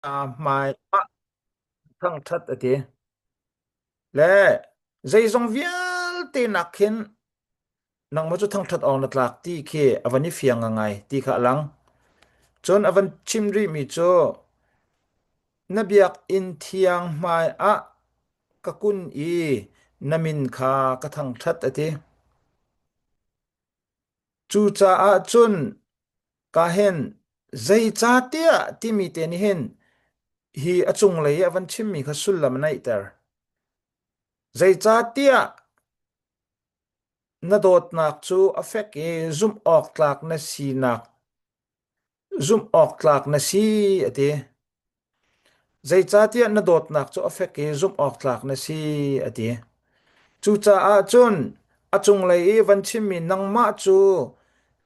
Hmai ah thangṭhat a ti. Le zeizong vialte nak khin nangmah cu thangṭhat awk na tlak ti khi a van i fiang ngai ti kha a lang. Cun a van chim rihmi cu na biakinn thiang hmai ah ka kun i na min kha ka thangṭhat a ti. Cucaah cun ka hin zeicahtiah timi te nih hin hi a cunglei i a van chimmi kha sullam a neihter. Zeicahtiah na dawtnak cu a fek i zumh awk tlak na sinak zumh awk tlak na si a ti. Zeicahtiah na dawtnak cu a fek i zumh awk tlak na si a ti. Cucaah cun a cunglei i van chimmi nangmah cu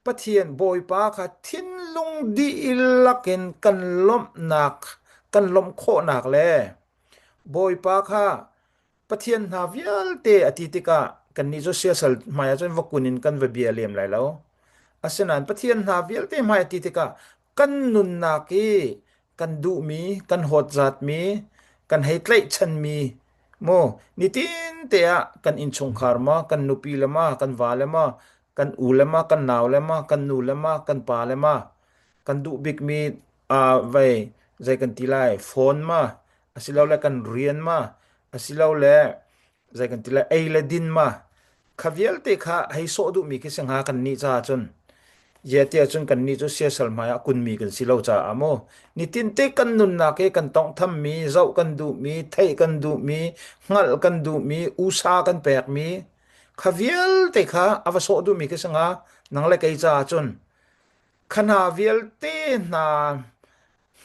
Pathian Bawipa kha thinlung dihlak in kan lawmhnak kan lawmh khawhnak le Bawipa kha Pathian hna vialte a ti tikah kannih cu siasal hmaiah cun va kun in kan va bia lem lai lo. Asinain Pathian hna vialte hmai a ti tikah kan nunnak i kan duhmi, kan hawtzatmi, kan hei tlaihchanmi mu nitin te ah kan innchungkhar ma, kan nupi le ma, kan va le ma, kan u le ma, kan nau le ma, kan nu le ma, kan pa le ma, kan duh bikmi uh, vei zei kan ti lai phone ma asilole kan rian ma asilole zei kan ti lai ei le din ma kha vialte kha hei sawh duhmi khi si hnga kan nih caah cun ye tiah cun kan nih cu siasal hmai ah kunmi kan si lo caah mu nitin te kan nunnak i kan tawnghthammi zoh kan duhmi theih kan duhmi hngalh kan duhmi usa kan pekmi kha vialte kha a va sawh duhmi khi si hnga nang le kei caah cun Kha hna vialte hna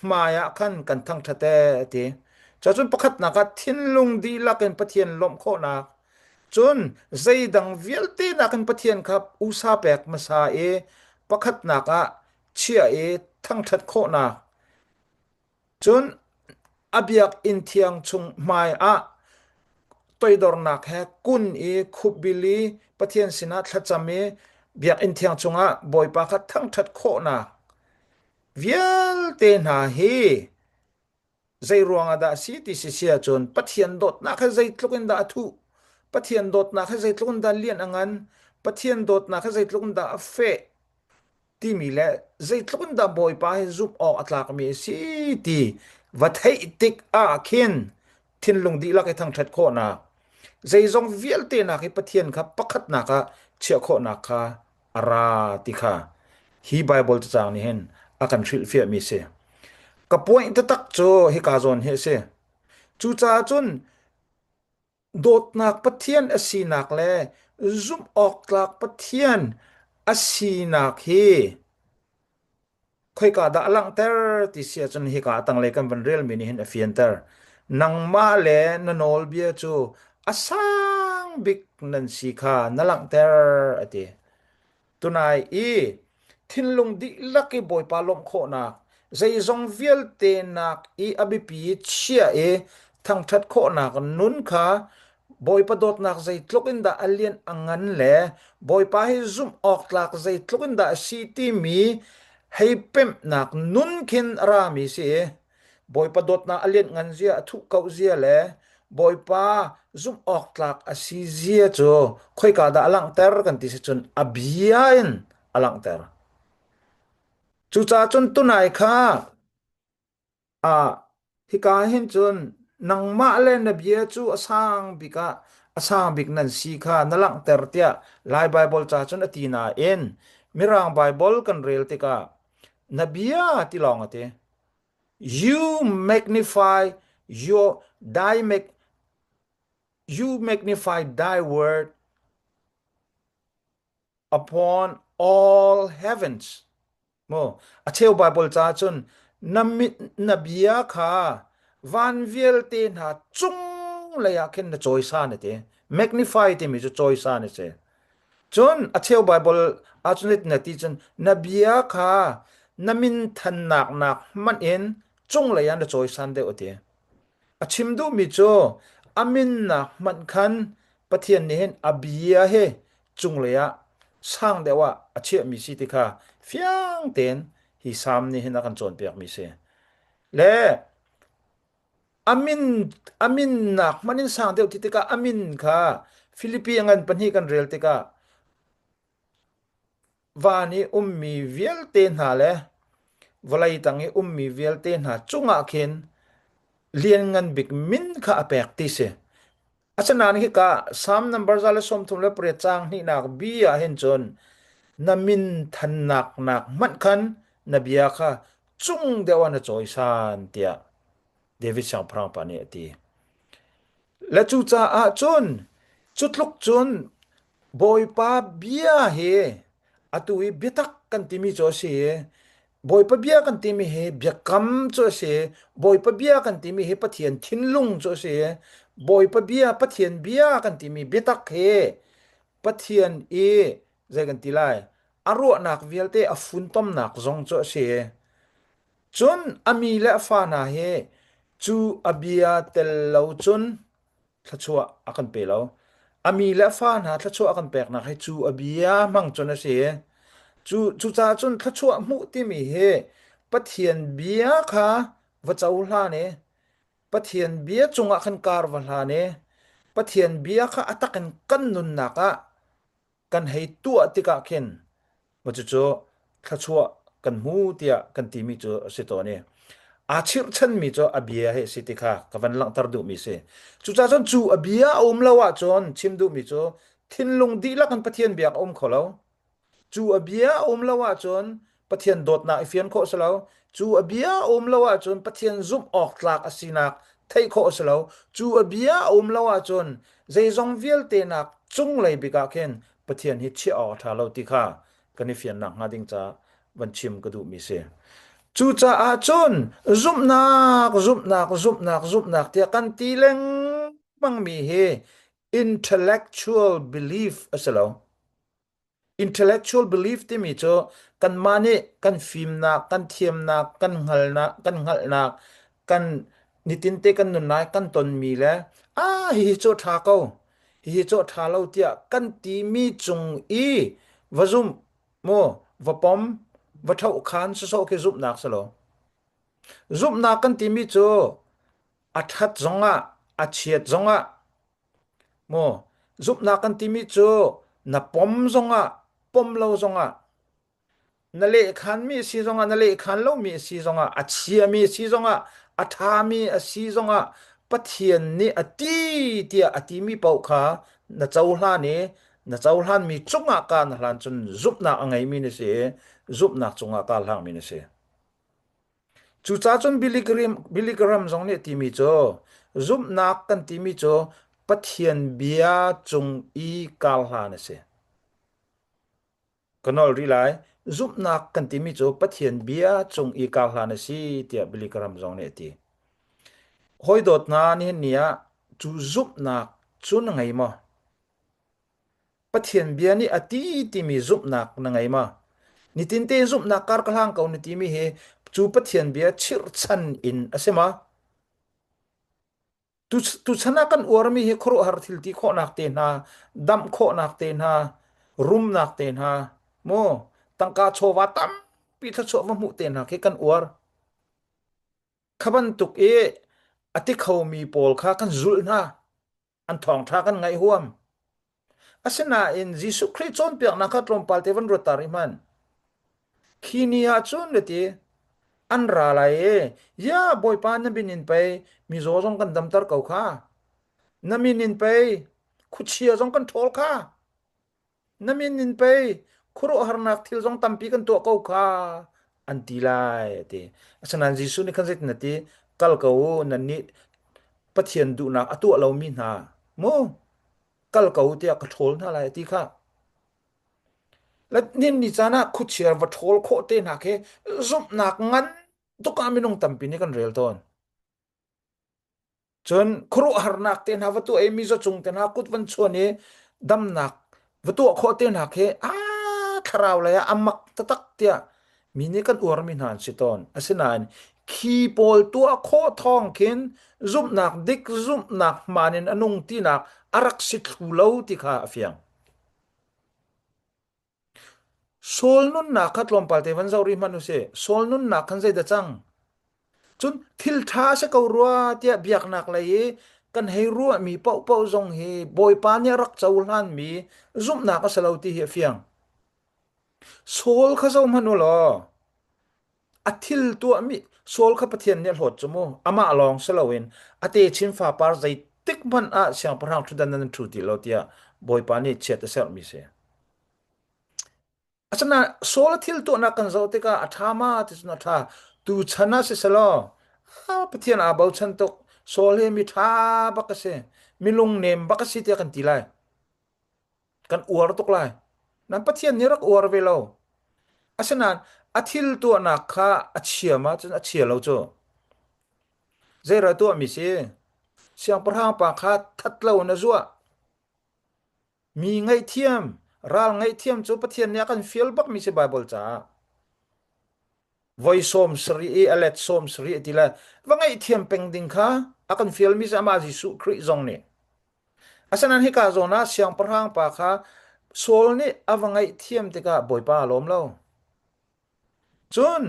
hmai ah khan kan thangṭhat ee a ti. Cun pakhatnak ah thinlung dihlak in Pathian lawmh khawhnak. Cun zeidang vialte nakin Pathian kha usa pek hmasa i pakhatnak ah chiah i thangṭhat khawhnak. Cun a biakinn thiang chung hmai ah toidornak he kun i khupbil i Pathian sinah thlacam i biakinn thiang chungah Bawipa kha thangṭhat khawhnak vialte hna hi zei ruangah dah a si ti si si ahcun Pathian dawtnak he zeitluk in dah a thuh, Pathian dawtnak he zeitluk in dah lian a ngan, Pathian dawtnak he zeitluk in dah a feh timi le zeitluk in dah Bawipa hi zumh awk a tlakmi a si ti va theih tik ah khin thinlung dihlak i thangṭhat khawhnak zeizong vialte nak hi Pathian kha pakhatnak ah chiah khawhnak kha a ra ti kha hi Baibal cacang nih hin a kan hrilhfiahmi si. Ka point taktak cu hika zawn hi a si. Cucaah cun Dawtnak Pathian a sinak le zumhawktlak Pathian a sinak hi khoika dah a langhter ti si ahcun hika a tanglei kan van relmi nih hin a fianter. Nangmah le na nawlbia cu a sang bik nan si kha na langhter a ti. Tunai i thinlung dihlak i Bawipa lawmh khawhnak, zeizong vialte nak i a biapi chia i thangṭhat khawhnak nun kha Bawipa dawtnak zeitluk in dah a lianh a ngan le Bawipa hi zumh awk tlak zeitluk in dah a si timi hei pemhnak nun khin a rami si. Bawipa dawtnak a lianhngan zia, a thuh ko zia le Bawipa zumh awk tlak a si zia cu khoika dah a langhter kan ti si cun a bia in a langhter. Cucaah cun tunai kha ah hika hin cun nangmah le na bia cu a sang bik ah a sang bik nan si kha na langhter tiah Lai Baibal ca cun a ti nain Mirang Baibal kan rel tikah na bia ti lawng a ti. You magnify your thy mag, you magnify thy word upon all heavens. Mo a cheu Bible ca cun na mit na bia kha van vialte hna cung lei ah khin na cawisan ati. Magnify timi cu cawisan a si. Cun a cheu Baibal ahcun na ti cun na bia kha na min thannak nak hmanh in cunglei ah na cawisan deuh a ti. A chim duhmi cu a minnak hmanh khan Pathian nih hin a bia hi cunglei ah sang deuh ah a chiahmi si ti kha fiang tein hi salm nih hin a kan cawnpiakmi si. Le. Amin amin nak hmanh in sang deuh ti tikah amin kha Filipi a ngan pahnih kan rel tikah van i ummi vialte hna le vawlei tang i ummi vialte hna cungah khin lianngan bik min kha a pek ti si. Asinain hika Salm number 138 caang hnihnak B ah hin cun na min thannak nak hmanh khan na bia kha cung deuh ah na cawisan tiah David siangpahrang pa nih a ti. Le cucaah cun cu tluk cun Bawipa bia hi atu i biatak kan timi cu a si i Bawipa bia kan timi hi biakam cu a si Bawipa bia kan timi hi Pathian thinlung cu a si Bawipa bia Pathian bia kan timi biatak hi Pathian i zei kan ti lai a ruahnak vialte a funtomnak zong cu a si Cun a mi le a fa hna hi cu a bia tel lo cun thluachuah a kan pe lo. A mi le a fa hna thluachuah a kan peknak hi cu a bia hmang cun a si. Cu cucaah cun thluachuah hmuh timi hi Pathian bia kha va cohlan i Pathian bia cungah khan kar va hlan i Pathian bia kha a tak in kan nunnak ah kan hei tuah tikah khin maw cucu thluachuah kan hmu tiah kan timi cu a si tawn i aa chirhchanmi cu a bia hi a si ti kha ka van langhter duhmi si. Cucaah cun cu a bia a um lo ahcun chim duhmi cu thinlung dihlak in Pathian biak a um kho lo. Cu a bia a um lo ahcun Pathian dawtnak i fian khawh a si lo. Cu a bia a um lo ahcun Pathian zumh awk tlak a sinak theih khawh a si lo. Cu a bia a um lo ahcun zeizong vialte nak cunglei bik ah khin Pathian hi chiah awk a ṭha lo ti kha kan i fiannak hnga ding caah van chim ka duhmi si. Cucaah cun zumhnak, zumhnak, zumhnak, zumhnak tiah kan ti lengmangmi hi intellectual belief a si lo. Intellectual belief timi cu kanmah nih kan fimnak, kan thiamnak, kan hngalnak, kan hngalhnak, kan nitinte kan nunnak kan tonmi le ah hihi cu a ṭha ko, hihi cu a ṭha lo tiah kan timi cung i va zumh mu, va pom, va ṭhohkhan sawsawh khi zumhnak si lo. Zumhnak kan timi cu a ṭhat zongah, a chiat zongah Maw zumhnak kan timi cu na pom zongah pom lo zongah na lehkhanmi a si zongah na lehkhan lomi a si zongah a chiami a si zongah a ṭhami a si zongah Pathian nih a ti tiah a timi paoh kha na cohlan i na cohlanmi cungah ka na hlan cun zumhnak a ngeimi na si i zumhnak cungah ka hlangmi na si. Cucaah cun Billy Graham, Billy Graham zong nih a timi cu zumhnak kan timi cu Pathian bia cung i karhlan a si. Ka nol rih lai. Zumhnak kan timi cu Pathian bia cung i karhlan a si tiah Billy Graham zong nih a ti. Hawi dawt hna nihin ni ah cu zumhnak cu na ngei maw? Pathian bia nih a ti timi zumhnak na ngei ma? Nitin te zumhnak kar ka hlang ko na timi hi cu Pathian bia chirhchan in a si ma? Tuchan ah kan uarmi hi khuaruahhar thil ti khawhnak te hna, damh khawhnak te hna, rumnak te hna, mu tangka chawva tampi thluachuah va hmuh te hna khi kan uar. Kha bantuk i a ti khomi pawl kha kan zulh hna. An thawngṭha kan ngaih huam. Asinain Jesuh Khrih cawnpiaknak kha tlawmpal te van ruat ta rih hmanh. Khi ni ah cun na ti, an ra lai i, ya Bawipa na min in pei mizaw zong kan damter ko kha. Na min in pei khuachia zong kan ṭhawl kha. Na min in pei khuaruahharnak thil zong tampi kan tuah ko kha an ti lai a ti. Asinain Jesuh nih khan zeitin a ti? Kal ko u, nannih Pathian duhnak a tuah lomi hna mu kal ko tiah ka ṭhawl hna lai a ti kha. Nin ni caan ah khuachia va ṭhawl khawh te hna khi zumhnak ngan tuk ah minung tampi nih kan rel tawn. Cun khuaruahharnak te hna va tuah i mizaw cung te hna kut van chuan i damnak va tuah khawh te hna khi aa thlarau lei ah a mak taktak tiah mi nih kan uarmi hna an si tawn. Asinain khi pawl tuah khawh thawng khin zumhnak dik zumhnak hmaan in a nung tinak a rak si thlu lo ti kha a fiang. Saul nunnak kha tlawmpal te van zoh rih hmanh usih. Saul nunnak khan zeidah cang? Cun thil ṭha a si ko rua tiah biaknak lei i kan hei ruahmi paohpaoh zong hi Bawipa nih a rak cohlanmi zumhnak a si lo ti hi a fiang. Saul kha zohhmanh u law a thil tuahmi Saul kha Pathian nih a hlawt cu mu amah lawng si loin a techin fapar zeitik hmanh ah siangpahrang ṭhutdan nan ṭhu ti lo tiah Bawipa nih chiat a serhmi si. Asinain Saul a thil tuahnak kan zoh tikah a ṭha ma ti cun a ṭha. Tuchan ah siselaw Pathian aa bochan tuk. Saul hi mi ṭha bak a si. Mi lungnem bak a si tiah kan ti lai. Kan uar tuk lai. Nan Pathian nih rak uar ve lo. Asinain a thil tuahnak kha a chia ma cun a chia lo cu. Zeira tuahmi si? Siangpahrang pa kha that lo in a zuah. Mi ngaihthiam, ral ngaihthiam cu Pathian nih a kan fial bakmi si Baibal caah. Voi 70 i a let 70 a ti le va ngaihthiam peng ding kha a kan fialmi si amah Jesuh Khrih zong nih. Asinain hika zawn ah siangpahrang pa kha Saul nih a va ngaihthiam tikah Bawipa a lawm lo. Cun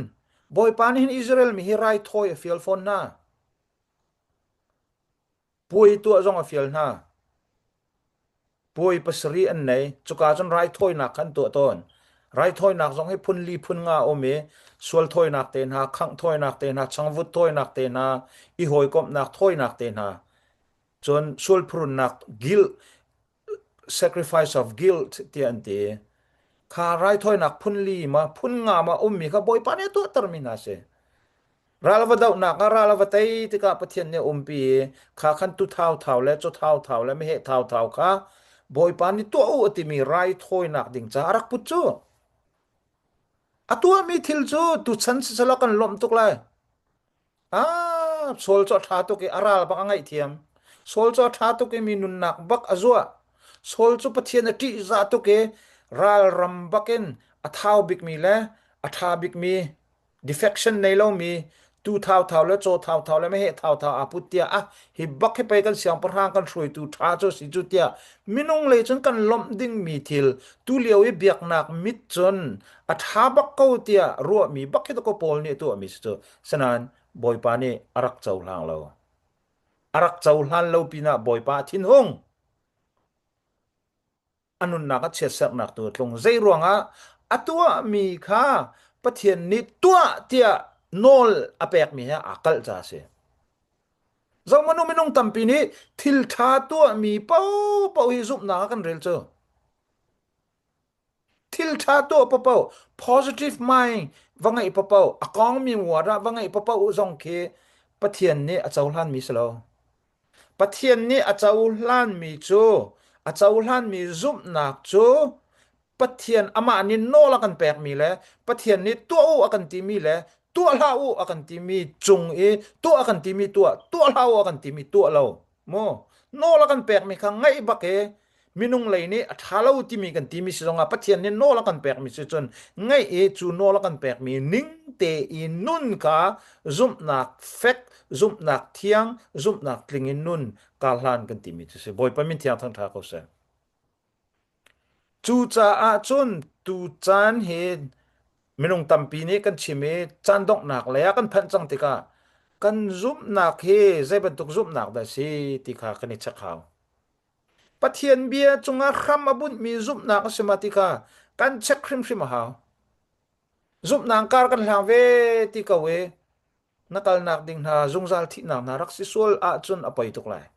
Bawipa nih hin Israel mi hi raithawi a fial fawn hna. Puai tuah zong a fial hna. Puai pasarih an nei. Cuka cun raithawinak kha an tuah tawn. Raithawinak zong hi phun li phun nga a um i sual thawinak te hna, khangh thawinak te hna, changvut thawinak te hna, i hawikomhnak thawinak te hna, cun sual phurunnak guilt, sacrifice of guilt tiah an ti. Kha raithawinak phun li ma phun nga ma ummi kha Bawipa nih a tuahtermi hna a si. Ral va dohnak ah ral a va tei tikah Pathian nih a umpi i kha khan tu thauthau le caw thauthau le meheh thauthau kha Bawipa nih tuah u a timi raithawinak ding caah a rak put cu. A tuahmi thil cu tuchan siselaw kan lawmh tuk lai. Ah, Saul cu a ṭha tuk i a ral bak a ngaihthiam. Saul cu a ṭha tuk i mi nunnak bak a zuah. Saul cu Pathian a ṭihzah tuk i ralram bakin a thau bikmi le a ṭha bikmi defection nei lomi tu thauthau le caw thauthau le meheh thauthau aa put tiah ah hi bak hi pei kan siangpahrang kan hruaitu ṭha cu si cu tiah minung lei cun kan lawmh dingmi thil tu lio i biaknak mit cun a ṭha bak ko tiah ruahmi bak hi ko Paul nih a tuahmi si cu sanain Bawipa nih a rak cohlang lo a rak cohlan lo pinah Bawipa a thinhung a nunnak a chiatserhnak tu a tlung. Zei ruangah a tuahmi kha Pathian nih tuah tiah nawl a pekmi he aa kalh ca a si. Zohmanu minung tampi nih thil ṭha tuahmi paohpaoh hi zumhnak ah kan rel cu. Thil ṭha tuah paohpaoh, positive mind va ngeih paohpaoh, a kawngmi word ah va ngeih paohpaoh zong khi Pathian nih a cohlanmi si lo. Pathian nih a cohlanmi cu a cohlanmi zumhnak cu Pathian amah nih nawl a kan pekmi le Pathian nih tuah u a kan timi le tuah hlah u a kan timi cung i tuah a kan timi tuah tuah hlah u a kan timi tuah lo mu nawl a kan pekmi kha ngaih bak i minung lei nih a ṭha lo timi kan timi si zongah Pathian nih nawl a kan pekmi si cun ngaih i cu nawl a kan pekmi ning te i nun kha zumhnak fek zumhnak thiang zumhnak tling in nun karhlan kan timi cu si Bawipa min thiang thangṭha ko seh Cucaah cun tu caan hi minung tampi nih kan chim i caan donghnak lei ah kan phanh cang tikah kan zumhnak hi zei bantuk zumhnak dah a si ti kha kan i check hau. Pathian bia cungah hram a bunhmi zumhnak a si ma ti kha kan check hrimhrim a hau. Zumhnak kar kan hlang ve ti ko i na kalnak ding hna zungzal thihnak hna rak si sual ahcun a poi tuk lai.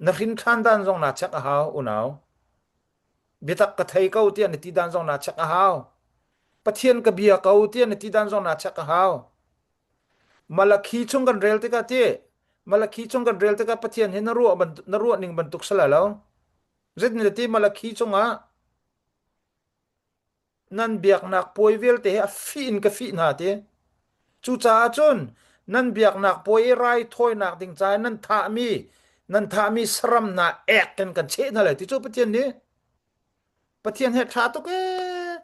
Na hrin ṭhan dan zong naa check a hau unau. Biatak ka thei ko tiah na ti dan zong naa check a hau. Pathian ka bia ko tiah na ti dan zong naa check a hau. Malakhi chung kan rel tikah ti Malakhi chung kan rel tikah Pathian hi na ruah na ruah ning bantuk si lai lo. Zeitin ti Malakhi chungah nan biaknak puai vialte hi a fih in ka fih hna ti. Cucaah cun nan biaknak puai i raithawinak ding caah nan thahmi nan thahmi saram hna ek in kan cheh hna lai ti cu Pathian nih Pathian he ṭha tuk ee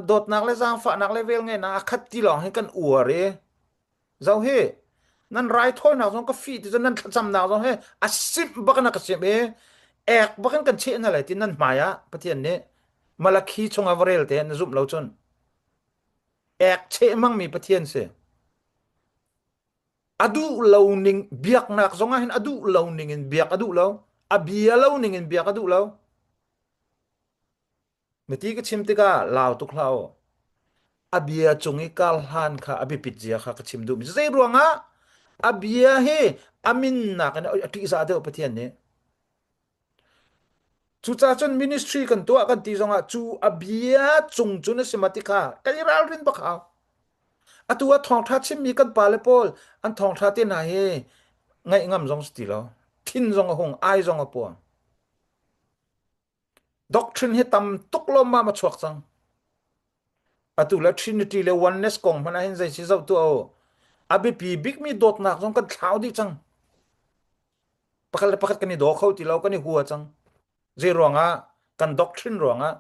dawtnak le zaangfahnak le velngeihnak a khat ti lawng hi kan uar i Zo hi nan raithawinak zong ka fih ti cun nan thlacamnak zong hi a simh bak in a ka simh i ek bak in kan cheh hna lai ti nan hmai ah Pathian nih Malakhi chungah va rel te na zumh lo cun ek cheh hmangmi Pathian si. A duh lo ning biaknak zong ah hin a duh lo ning in biak a duh lo. A bia lo ning in biak a duh lo. Miti ka chim tikah lau tuk hlah u. A bia cung i kar hlan kha a biapit zia kha ka chim duhmi zei ruangah a bia hi a minnak in a ṭihzah deuh Pathian nih. Cucaah cun ministry kan tuah kan ti zongah cu a bia cung cun a si ma ti kha kan i ralrin bak hau. Atu ah thawngṭha chimmi kan pale pawl an thawngṭha te hna hi ngaih ngam zong si ti lo. Thin zong a hung, ai zong a puang. Doctrine hi tam tuk lawmmam a chuak cang. Atu le Trinity le Oneness kong hmanh ah hin zei si zoh tuah u. A biapi bikmi dawtnak zong kan thlau dih cang. Pakhat le pakhat kan i daw kho ti lo, kan i hua cang. Zei ruangah? Kan doctrine ruangah.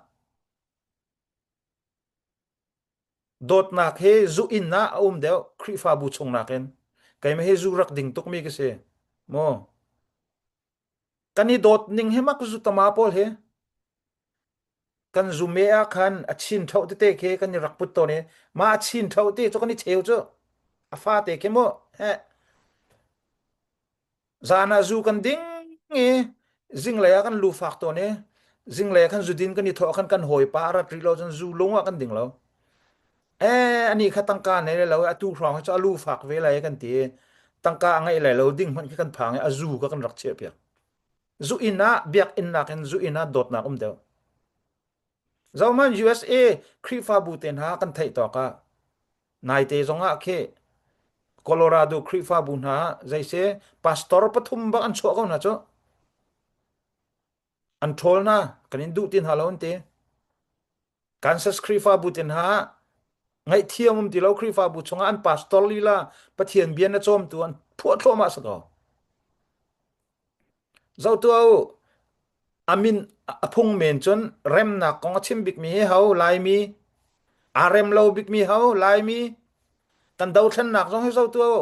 Dawtnak hi zu inn ah a um deuh Khrihfabu chung nakin. Keimah hi zu rak ding tukmi ka si. Mu. Kan i dawt ning hi mak zu tama pawl hi. Kan zu me ah khan a chin tho tete khi kan i rak put tawn i mah a chin tho te cu kan i cheu cu. A fate khi mu. Heh. Zan ah zu kan ding i zinglei ah kan lu fak tawn i zinglei ah khan zudin kan i thawh khan kan hawipa a rat rih lo cun zu lung ah kan ding lo. Eh ani kha tangka nei lai lo i atu hrawng hi cu a lu fak ve lai kan ti i tangka a ngeih lai lo ding hmanh khi kan phang i a zu kha kan rak chiah piak. Zu inn ah biakinn nakin zu inn ah dawtnak um deuh. Zohhmanh USA Khrihfabu te hna kan theih tawk ah naite zong ah khi Colorado Khrihfabu hna zeise pastor pathum bak an chuah ko hna cu. An ṭhawl hna kan in duh ti hna lo an ti. Kansas Khrihfabu te hna ngaihthiam um ti lo Khrihfabu chungah an pastor lila Pathian bia na cawmtu an phuah thluahmah si ko. Zoh tuah u, a min a phung men cun remnak kong a chim bikmi hi ho Laimi, aa rem lo bikmi ho Laimi, kan dothlennak zong hi zoh tuah u,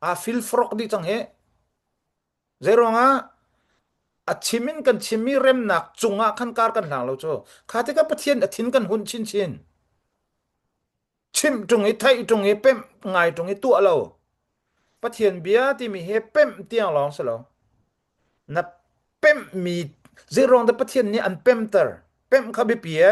aa filfrok dih cang hi. Zeiruangah a chim in kan chimmi remnak cungah khan kar kan hlang lo cu. Kha tikah Pathian a thin kan hun chinchin. Chimh ṭung i theih ṭung i pemh ngai ṭung i tuah lo. Pathian bia timi hi pemh tiang lawng si lo. Na pemhmi zeiruang dah Pathian nih an pemter? Pemh kha biapi e,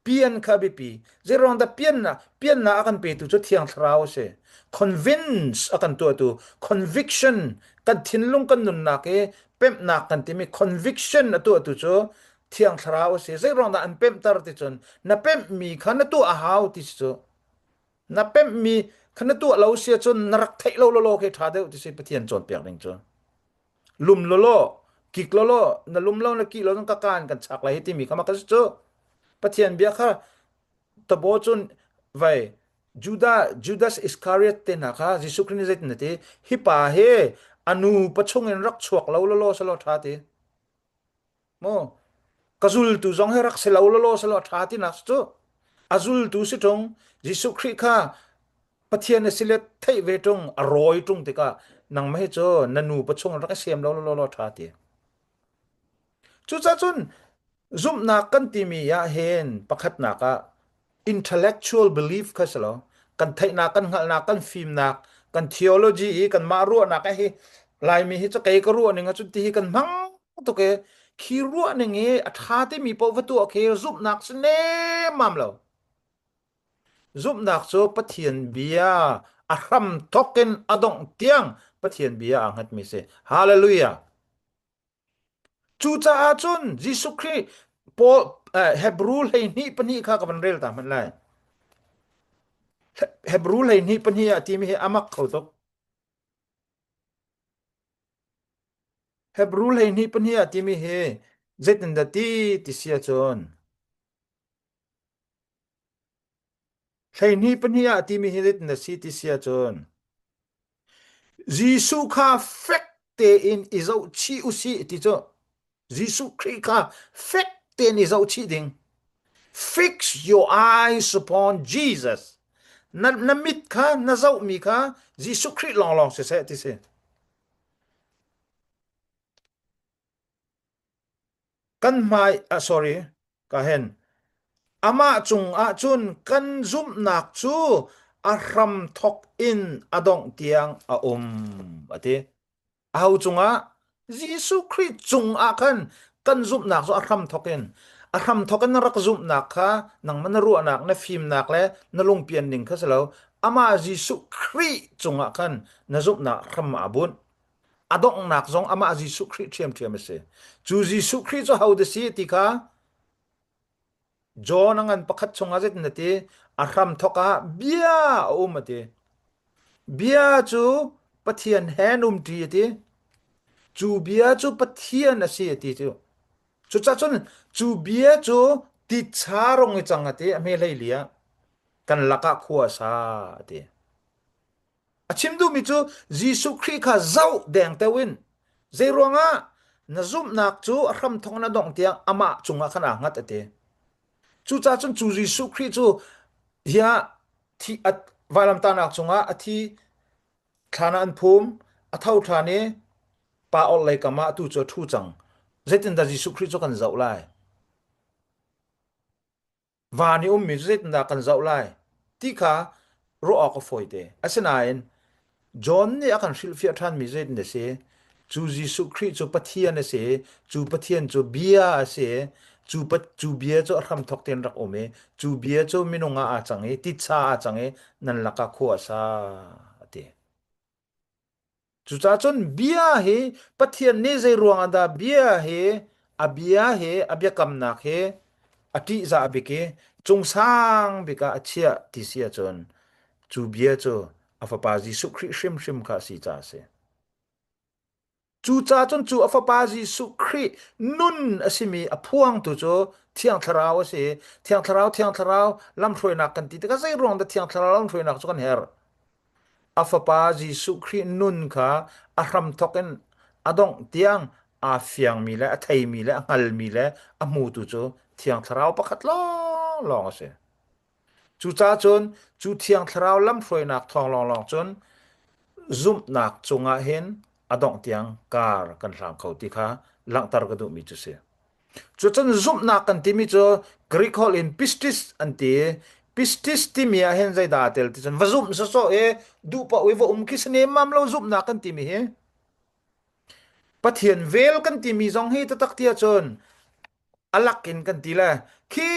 pian kha biapi. Zeiruang dah piannak piannak a kan petu cu Thiang Thlarau a si. Convince a kan tuahtu, conviction kan thinlung kan nunnak i pemhnak kan timi conviction a tuahtu cu Thiang Thlarau a si. Zeiruang dah an pemhter ti cun na pemhmi kha na tuah a hau ti si cu. Na pemhmi kha na tuah lo si ahcun na rak theih lo lawlaw khi ṭha deuh ti si Pathian cawnpiak ning cu. Lum lawlaw, kik lawlaw, na lum lo na kih lo ka kaan kan chak lai hi timi kha mak a si cu. Pathian bia kha tabo cun vai Judah Judas Iscariot te hna kha Jesuh Khrist nih zeitin a ti hi pa hi a nu pachung in rak chuak lo lawlaw selaw ṭha ti. Mu ka zultu zong hi rak si lo lawlaw selaw ṭha ti nak cu a zultu si ṭung Jesuh Khrih kha Pathian a si le theih ve ṭung a rawi ṭung tikah nangmah hi cu na nu pachung rak i sem lo lawlaw ṭha ti. Cucaah cun zumhnak kan timi ah hin pakhatnak ah intellectual belief kha si lo kan theihnak kan hngalhnak kan fimnak kan theology i kanmah ruahnak hi Laimi hi cu kei ka ruah ning ahcun ti hi kan hmang tuk i khi ruah ning i a ṭha timi paoh va tuah khi zumhnak si nemmam lo. Zumhnak cu Pathian bia a hram thawk in a dongh tiang Pathian bia aa hngatmi si. Hallelujah. Cucaah cun Jesuh Khrih Paul Hebrew 12 2 kha ka van rel ta hmanh lai. Hebrew 12 2 ah timi hi a mak kho tuk. Hebrew 12 2 ah timi hi zeitindah ti ti si ahcun 12 2 ah timi hi zeitindah si ti si ahcun Jesuh kha fek tein i zohchih u sih ti cu Jesuh Khrih kha fek tein i zohchih ding. Fix your eyes upon Jesus. Na, na mit kha na zohmi kha Jesuh Khrih lawnglawng siseh ti si. Kan hmai, ah, sorry, ka hen. Amah cungah cun kan zumhnak cu a hram thawk in a dongh tiang a um a ti. Aho cungah? Jesuh Khrih cungah khan kan zumhnak cu a hram thawk in a hram thawk in na rak zumhnak kha nangmah na ruahnak na fimnak le na lungpian ning kha si lo amah Jesuh Khrih cungah khan na zumhnak hram aa bunh. A donghnak zong amah Jesuh Khrih ṭhiamṭhiam a si. Cu Jesuh Khrih cu ho dah si ti kha John a ngan pakhat chungah zeitin a ti? A hramthawk ah bia a um a ti. Bia cu Pathian he an umṭi a ti. Cu bia cu Pathian a si a ti cu. Cucaah cun cu bia cu titsa rong i cang a ti a hme hlei li ah kan lakah khua a sa a ti. A chim duhmi cu Jesuh Khrih kha zoh dengteo in zeiruangah na zumhnak cu a hramthawk in a dongh tiang amah cungah khan aa hngat a ti. Cucaah cun cu Jesuh Khrih cu hiah thi a vailamtahnak cungah a thi thlan ah an phum, a tho ṭhan i pa orhlei kam ah atu cu a ṭhu cang. Zeitindah Jesuh Khrih cu kan zoh lai? Van i ummi cu zeitindah kan zoh lai ti kha ruah awk a fawite. Asinain John nih a kan hrilhfiah ṭhanmi zeitin a si? Cu Jesuh Khrih cu Pathian a si i cu Pathian cu Bia a si i cu, cu Bia cu a hramthawk tein rak um i cu Bia cu minung ah aa cang i titsa aa cang i nan lakah khua a sa a ti. Cucaah cun bia hi Pathian nih zei ruangah dah bia hi a bia hi a biakamnak hi a ṭihzah bik i cungsang bik ah a chiah ti si ahcun cu bia cu a fapa Jesuh Khrih hrimhrim kha a si caah a si. Cucaah cun cu a fapa Jesuh Khrih nun a simi a phuangtu cu Thiang Thlarau a si. Thiang Thlarau, Thiang Thlarau lamhruainak kan ti tikah zei ruang dah Thiang Thlarau lamhruainak cu kan herh? A Fapa Jesuh Khrih nun kha a hramthawk in a dongh tiang aa fiangmi le a theimi le a hngalmi le a hmutu cu Thiang Thlarau pakhat lawnglawng a si. Cucaah cun cu Thiang Thlarau lamhruainak thawng lawnglawng cun zumhnak cungah hin a dongh tiang kar kan hlang kho ti kha langhter ka duhmi cu si. Cucun zumhnak kan timi cu Greek holh in pistis an ti. Pistis timi ah hin zeidah aa tel ti cun va zumh sawsawh i duh paoh i va um khi si nemmam lo zumhnak kan timi hi. Pathian vel kan timi zong hi taktak ti ahcun a lak in kan ti le khi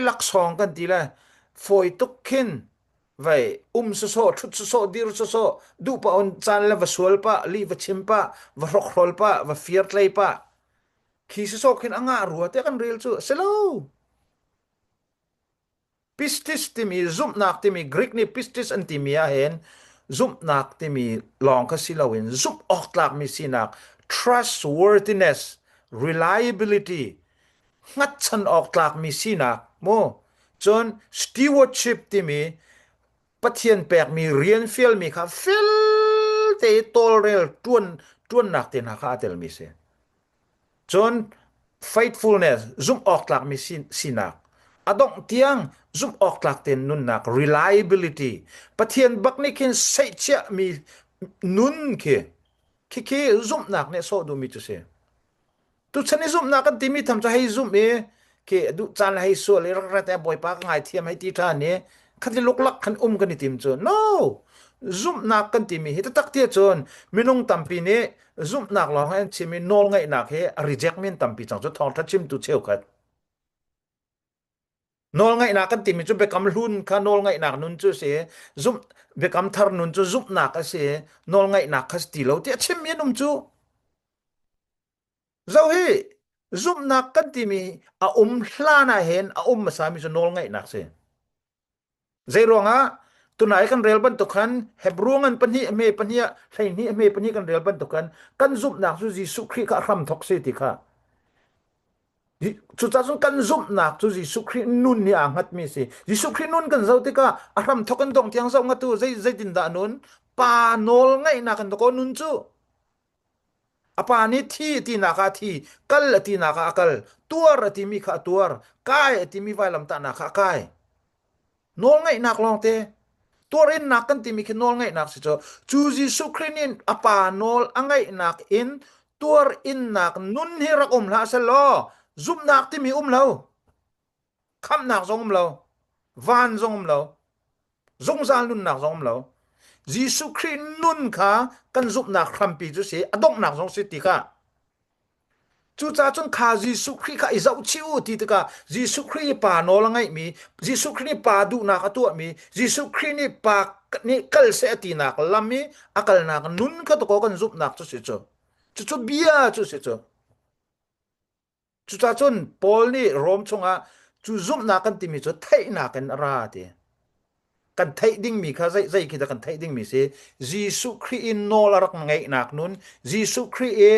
laksawng kan ti le fawi tuk khin vai um sawsawh ṭhut sawsawh dir sawsawh duh paoh in caan le va sual pah lih va chim pah va hrokhrol pah va firtlei pah Khi sawsawh khin a ngah rua tiah kan rel cu a si lo. Pistis timi zumhnak timi Greek nih pistis an timi ah hin zumhnak timi lawng kha si loin zumh awk tlakmi sinak trustworthiness reliability hngatchan awk tlakmi sinak mu cun stewardship timi Pathian pekmi rian fialmi kha fel te i tawlrel ṭuan ṭuannak te hna kha aa telmi si. Cun faithfulness zumh awk tlakmi sinak a dongh tiang zumh awk tlak tein nunnak reliability Pathian bak nih khin seihchiahmi nun khi khikhi zumhnak nih a sawh duhmi cu si. Tuchan i zumhnak kan timi tham cu hei zumh i khi duh caan le hei sual i rak rat e Bawipa ka ngaithiam hei ti ṭhan i khati luklak khan um kan i tim cu no zumhnak kan timi hi taktak ti ahcun minung tampi nih zumhnak lawng an chim i nawlngaihnak hi a reject mi an tampi cang cu thawngṭha chimtu cheukhat Nawlngaihnak kan timi cu biakam hlun kha nawlngaihnak nun cu a si. Zumh biakam thar nun cu zumhnak a si. Nawlngaihnak kha si ti lo tiah chimmi an um cu. Zo hi zumhnak kan timi a um hlan ah hin a um hmasami cu nawlngaihnak si. Zei ruangah tunai kan rel bantuk khan Hebrew ngan pahnih hme pahnih 12 hme pahnih kan rel bantuk khan kan zumhnak cu Jesuh Khrih kha a hramthok si ti kha. Cucaah cun kan zumhnak cu Jesuh Khrih nun hi aa hngatmi si. Jesuh Khrih nun kan zoh tikah a hramthok in dong tiang zoh ngatu zei zeitindah nun pa nawl ngaihnak in dakaw nun cu A pa nih thi a tinak ah a thi, kal a tinak ah a kal, tuar a timi kha a tuar, kai a timi vailamtahnak kha a kai. Nawlngaihnak lawngte, tuarinnak kan timi khi nawlngaihnak si cu. Cu Jesuh Khrih nih a pa nawl a ngaihnak in tuarinnak nun hi rak um hlah seh law zumhnak timi um lo, khamhnak zong um lo, van zong um lo. Zungzal nunnak zong um lo. Jesuh Khrih nun kha kan zumhnak hrampi cu si, a donghnak zong si ti kha. Cucaah cun kha Jesuh Khrih kha i zohchih u ti tikah Jesuh Khrih nih Pa nawl a ngeihmi, Jesuh Khrih nih Pa duhnak a tuahmi, Jesuh Khrih nih Pa nih kal seh a tinak lam i a kalnak nun kha takaw kan zumhnak cu si cu. Cucu bia cu si cu. Cucaah cun Paul nih Rom chungah cu zumhnak kan timi cu theihnak in a ra ti. Kan theih dingmi kha zei zei khi dah kan theih dingmi si Jesuh Khrih in nawl a rak ngeihnak nun Jesuh Khrih i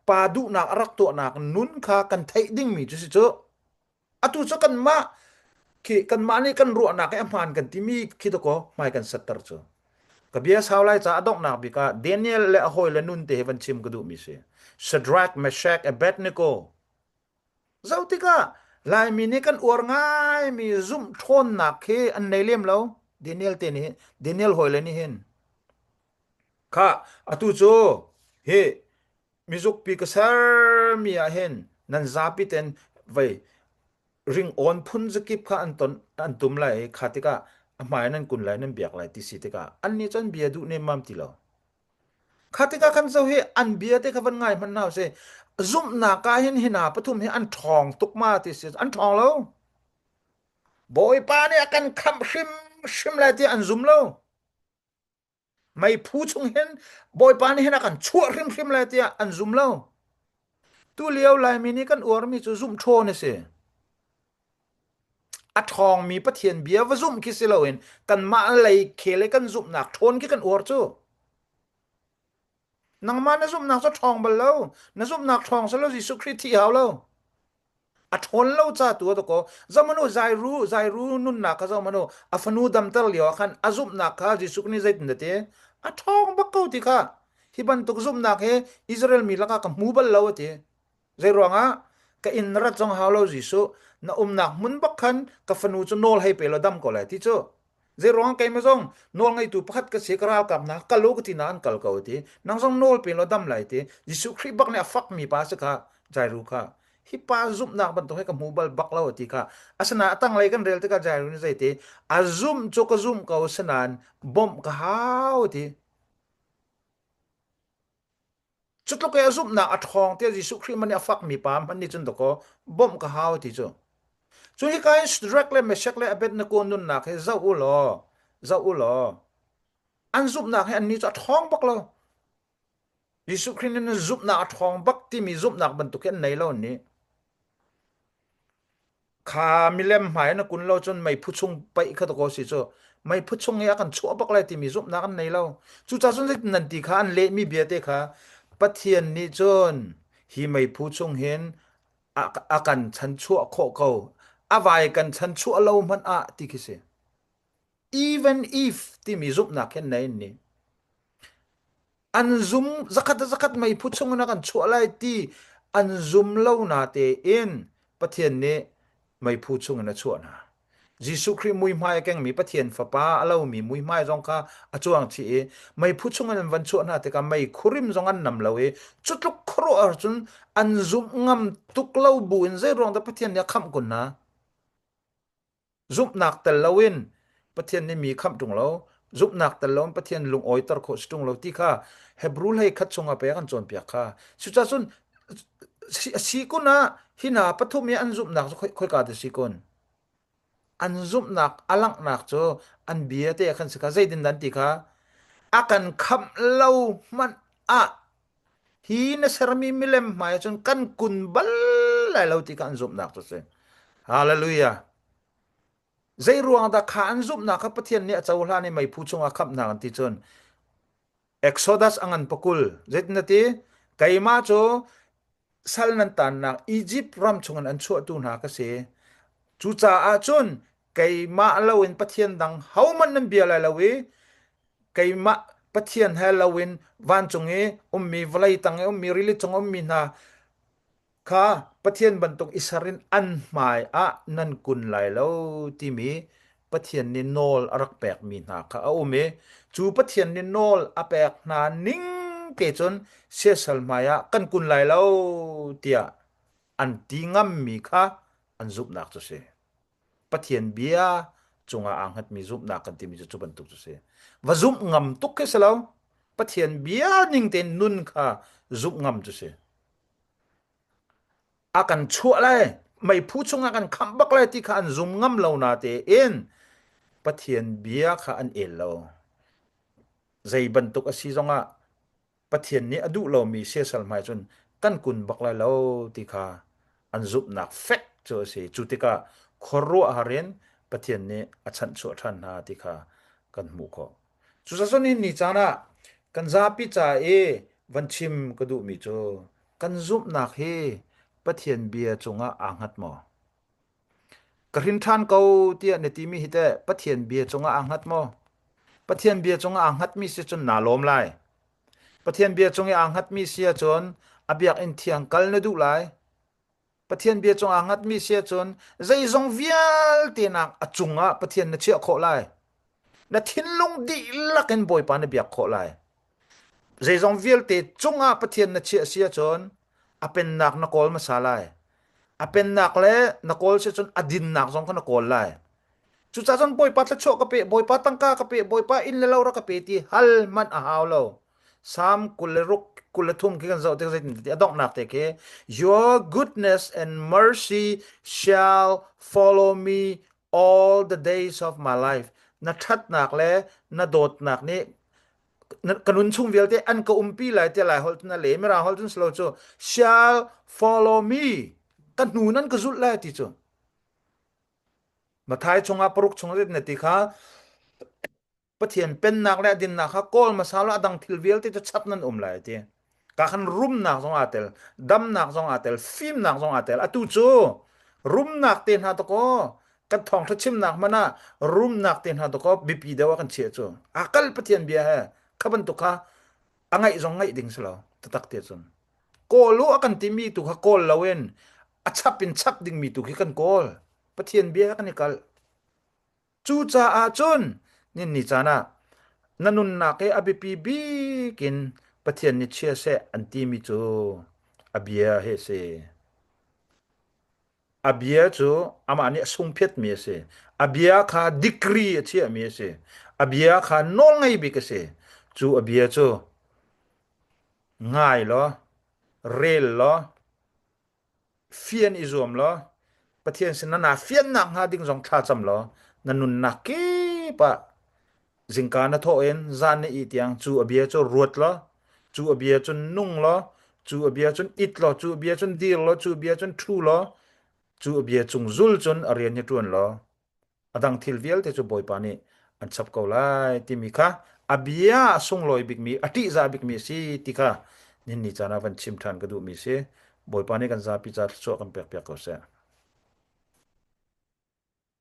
pa duhnak a rak tuahnak nun kha kan theih dingmi cu si cu atu cu kanmah khi kanmah nih kan ruahnak i a hmaan kan timi khi dakaw hmai kan setter cu ka bia sau lai ca a donghnak bik ah Daniel le a hawile nun te hi van chim ka duhmi si Shadrach Meshach Abednego Zoh tikah Laimi nih kan uar ngaimi zumh ṭhawnnak khi an nei lem lo. Daniel te nih Daniel hawile nih hin kha atu cu hi mizukpi ka sermi ah hin nan zapi ten vei ringawn phun zakip kha an ton an tum lai i kha tikah a hmai nan kun lai nan biak lai ti si tikah annih cu an bia duh nemmam ti lo. Kha tikah khan zo hi an bia te kha van ngai hmanh hna usih. Zumhnak ah hin hi hna pathum hi an ṭhawng tuk ma ti si. An ṭhawng lo. Bawipa nih a kan khamh hrimhrim lai ti an zum lo. Meiphu chung hin Bawipa nih hin a kan chuah hrimhrim lai tiah an zum lo. Tu lio Laimi nih kan uarmi cu zumh ṭhawn a si. A ṭhawngmi Pathian bia va zumh khi si loin kanmah lei khel i kan zumhnak ṭhawn khi kan uar cu. Nangmah na zumhnak cu ṭhawng bal lo. Na zumhnak ṭhawng selaw Jesuh Khrih thih hau lo. A ṭhawn lo ca tu a ko. Zohmanu Jairu Jairu nunnak kha zohmanu a fanu damter lio ah khan a zumhnak kha Jesuh nih zeitin dah ti? A ṭhawng bak ko ti kha. Hi bantuk zumhnak hi Israel mi lakah ka hmu bal lo a ti. Zeiruangah ka inn na rat zong hau lo Jesuh, na umnak hmun bak khan ka fanu cu nawl hei pe law dam ko lai ti cu. Zeiruangah keimah zong nawl ngeitu pakhat ka si ka ralkap hna kal u ka ti na an kal ko ti. Nang zong nawl pe law dam lai ti. Jesuh Khrih bak nih a fakmi pa si kha Jairu kha. Hi pa zumhnak bantuk hi ka hmu bal bak lo ti kha. Asinain a tanglei kan rel tikah Jairu nih zei ti a zumh cu ka zumh ko sinain bawmh ka hau ti. Cu tluk i a zumhnak a ṭhawng tiah Jesuh Khrih man i a fakmi pa hmanh nih cun dakaw bawmh ka hau ti cu. Cu hika hin Shadrach le Meshach le Abednego nunnak hi zoh u law, zoh u law, an zumhnak hi annih cu a ṭhawng bak lo. Jesuh Khrih nih nan zumhnak a ṭhawng bak timi zumhnak bantuk hi an nei lo annih. Kha milem hmai na kun lo cun meiphu chung paih kha dakaw si cu meiphu chung i a kan chuah bak lai timi zumhnak an nei lo. Cucaah cun zeitin nan ti kha an lehmi bia te kha Pathian nih cun hi meiphu chung hin a, a kan chanchuah khawh ko. A vai kan chanchuah lo hmanh ah ti khi si. Even if timi zumhnak hin nei nih an zum zakhat zakhat meiphu chungin a kan chuah lai ti an zum lo na tein Pathian nih meiphu chungin a chuah hna. Jesuh Khrih muihmai a kengmi Pathian Fapa a lomi muihmai zong kha a cuang chih i meiphu chungin an van chuah hna tikah mei khurim zong an nam lo i cutluk khuaruahhar cun an zumh ngam tuk lo bu in zei ruang dah Pathian nih a khamh kun hna? Zumhnak tel loin Pathian nih mi khamh ṭung lo, zumhnak tel loin Pathian lungawiter khawh si ṭung lo ti kha Hebrew hlei khat chungah pei a kan cawnpiak kha. Cucaah cun a si kun ah hi hna pathum i an zumhnak cu khoika dah si kun? An zumhnak a langhnak cu an bia te ah khan si kha zeitin dah an ti kha a kan khamh lo hmanh ah hi na sermi milem hmai ahcun kan kun bal lai lo ti kha an zumhnak cu a si. Hallelujah. Zei ruang dah kha an zumhnak kha Pathian nih a cohlan i meiphu chungah khamhnak an ti cun Exodus a ngan pakul zeitin na ti keimah cu sal nan tannak Egypt ram chungin an chuahtu hna ka si cucaah cun keimah loin Pathian dang hohmanh nan bia lai lo i keimah Pathian he loin vancung i ummi vawlei tang i ummi rili cung ummi hna kha Pathian bantuk i ser in an hmai ah nan kun lai lo timi Pathian nih nawl a rak pekmi hna kha a um i cu Pathian nih nawl a pek hna ning te cun siasal hmai ah kan kun lai lo tiah an ti ngammi kha an zumhnak cu si. Pathian bia cungah aa hngatmi zumhnak kan timi cu cu bantuk cu si. Va zumh ngam tuk khi si lo. Pathian bia ning tein nun kha zumh ngam cu si. A kan chuah lai, meiphu chungah kan khamh bak lai ti kha an zum ngam lo na tein Pathian bia kha an el lo. Zei bantuk a si zongah Pathian nih a duh lomi siasal hmai cun kan kun bak lai lo ti kha an zumhnak fek cu a si. Cu tikah khuaruahhar in Pathian nih a chanhchuah ṭhan hna ti kha kan hmuh khawh. Cucaah ni ni caan ah kan zapi ca i van chim ka duhmi cu kan zumhnak hi Pathian bia cungah aa hngat maw? Ka hrin ṭhan ko tiah na timi hi teh Pathian bia cungah aa hngat maw? Pathian bia cungah aa hngatmi si cun naa lawm lai. Pathian bia cung i aa hngatmi si ahcun a biakinn thiang kal na duh lai. Pathian bia cung aa hngatmi si ahcun zeizong vialte nak a cungah Pathian na chiah khawh lai. Na thinlung dihlak in Bawipa na biak khawh lai. Zeizong vialte cungah Pathian na chiah si ahcun a pennak na kawl hmasa lai. A pennak le na kawl si cun a dinnak zong kha na kawl lai. Cucaah cun Bawipa thluachuah ka pe, Bawipa tangka ka pe, Bawipa inn le lo rak ka pe ti hal hmanh a hau lo. Psalm 26 23 khi kan zoh tik zeitin ti a donghnak te khi Your goodness and mercy shall follow me all the days of my life. Na ṭhatnak le na dawtnak nih ka nun chung vialte an ka umpi lai tiah lai holh cun a le mirang holh cun silo cu shall follow me ka hnu nan ka zulh lai ti cu Mathai chungah paruk chung na ti kha Pathian pennak le a dinnak kha kawl hmasa law a dang thil vialte cu chap nan um lai ti. Ka khan rumnak zong aa tel, damnak zong aa tel, fimnak zong aa tel. Atu cu rumnak te hna to kaw kan thawngṭha chimnak hmanh ah rumnak te hna to kaw biapi deuh ah kan chiah cu. A kal Pathian bia he kha bantuk kha a ngaih zong ngaih ding si lo taktak te cun. Kawl u a kan timi tu kha kawl loin a chap in chap dingmi tu khi kan kawl. Pathian bia kan i kalh. Cucaah cun ninni caan ah na nunnak i a biapi bik in Pathian nih chia seh an timi cu a bia hi a si. A bia cu amah nih a sungphiatmi a si. A bia kha degree a chiahmi a si. A bia kha nawlngei bik a si. Cu a bia cu ngai law, rel law, fian i zuam law Pathian sin na fiannak hnga ding zong thla cam law na nunnak kip ah zingka na thawh in zan na ih tiang cu a bia cu ruat law cu a bia cun nung law cu a bia cun it law cu a bia cun dir law cu a bia cun ṭhu law cu a bia cung zul cun a rian hi ṭuan law a dang thil vialte cu Bawipa nih an chap ko lai timi kha a bia a sunglawi bikmi a ṭihzah bikmi a si ti kha ninni caan ah van chim ṭhan ka duhmi si Bawipa nih kan zapi ca thluachuah kan pekpiak ko seh.